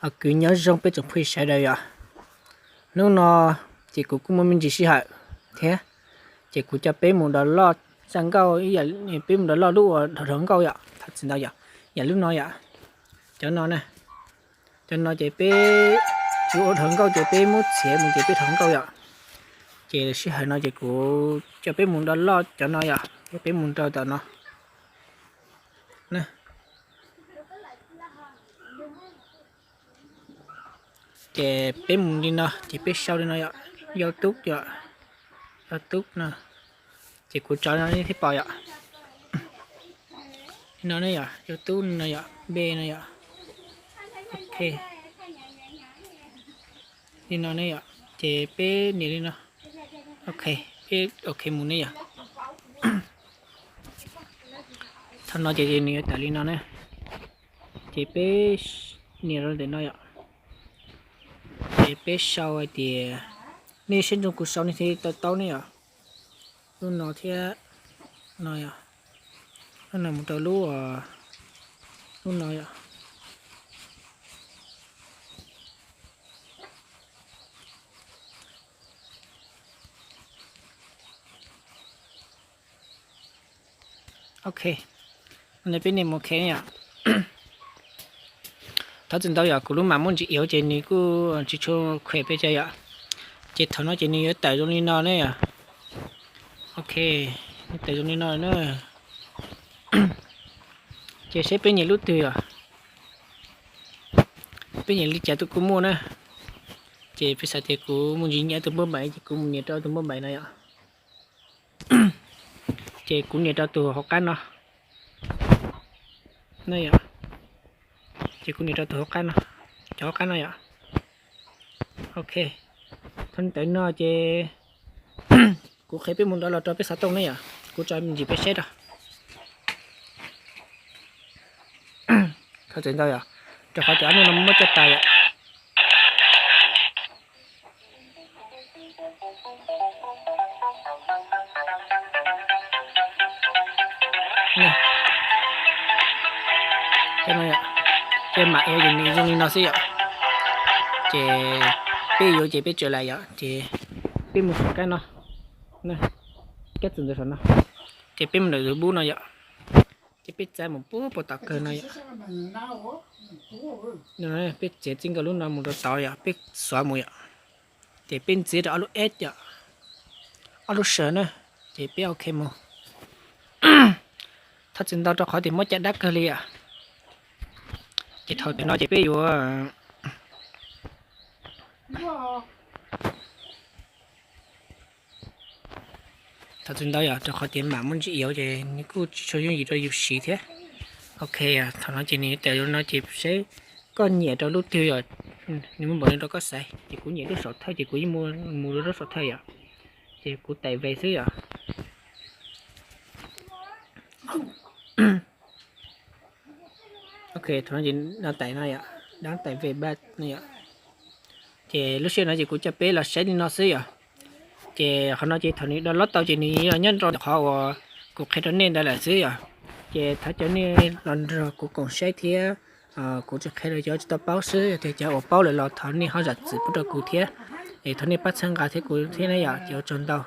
Kwv nyob zoo peb tsoom phooj ywg sawv daws yom. Hnub no ces kuv kuj muaj me ntsis sij hawm thiab, ces kuv coj peb mus download zaj nkauj ib yam, peb mus download lub uas dhau dhau nkauj yom, thov txim ntau yom, yam lub no yom, cov no na, cov no ces peb tsis ua dhau nkauj ces peb muab txiav mus ces peb dhau nkauj yom. Ces sij hawm no ces kuv coj peb mus download cov no yom, ces peb mus rau tom no. Ces peb mus li no ces peb sau li no yom, YouTube yom, YouTube no, ces kuv tso no nej thiaj pom yom. Li no ne yom, YouTube no yom, B no yom. Ok, li no ne yom, ces peb nias li no. Ok, peb ok mus ne yom. Thaum no ces nws yuav tawm li no ne, ces peb nias rau ntawm no yom. Ces peb sau hais tias, nej saib ntsoov kuv sau nej thiaj tau taub ne yom. Lub no thiab no yom, lub no mus rau lub, lub no yom. Ok, peb nias mus ok yom. Thov txim ntau yom, kuv lub mam muaj ntsis iab ces nws kuj tsis tshua khuem pes tsawg yom. Ces thaum no ces nws yuav tawm zoo li no ne yom. Ok, nws tawm zoo li no na. Ces saib peb nyiam lub twg yom. Peb nyiam li cas tus kuj muaj na. Ces piv xam tias kuv mus ntsis nyiam tus npauj npaim ces kuv mus nias rau tus npauj npaim no yom. Ces kuv nias rau tus hauv qab no. Ces kuv nias rau tus hauv qab no, cov hauv qab no yom. Ok, thaum ntawd no ces kuv qhia peb mus ntawd los rau peb xov tooj ne yom, kuv tso me ntsis peb saib rau. Thov txim ntau yom, rau qhov tias ob hnub no muab coj tas yom. Ces mam iab ces nws zoo li no xwb yom. Ces peb yuav ces peb tsaws lais yom, ces peb mus saum kab no, kab txwm ntawd saum no, ces peb mus ntawm tus bub no yom. Ces peb txav mus puag puag tom kawg no yom. Peb txiav txij nkaus lub no mus rau tod yom, peb xuav mus yom. Ces peb ntxiv rau ob lub S yom, ob lub sawv na, ces peb ok mus. Thov txim ntau rau qhov tias muab caj dab kawg li yom. Ces thaum no ces peb yuav Thov txim ntau yom, rau qhov tias mam muaj ntsis iab ces nws kuj tsis tshua yooj yim rau yus siv thiab. Ok, thaum no ces nws tawm zoo no ces seb koj nyiam rau lub twg yom, nws muaj npaum li rau koj xaiv. Ces kuv nyiam lub saum thawj ces kuv yeej mus rau lub saum thawj yom. Ces kuv taim ve xwb yom. Ok, thaum no ces dab taim no yom, dab taim ve ba no yom. Ces lub sij hawm no ces kuv coj peb los saib li no xwb yom. Ces qhov no ces thaum nws download tau ces nws yog nyob rau qhov uas kuv qhia rau nej ntawd lawm xwb yom. Ces thov caw nej los nrog kuv koom saib thiab, kuv tsis qhia rau cov tsis tau paub xwb, yog tias cov uas paub lawm los thov nej ho zam txim pub rau kuv thiab. Es thov nej pab txhawb nqa thiab kuv thiab na yom, ces ua tsaug ntau.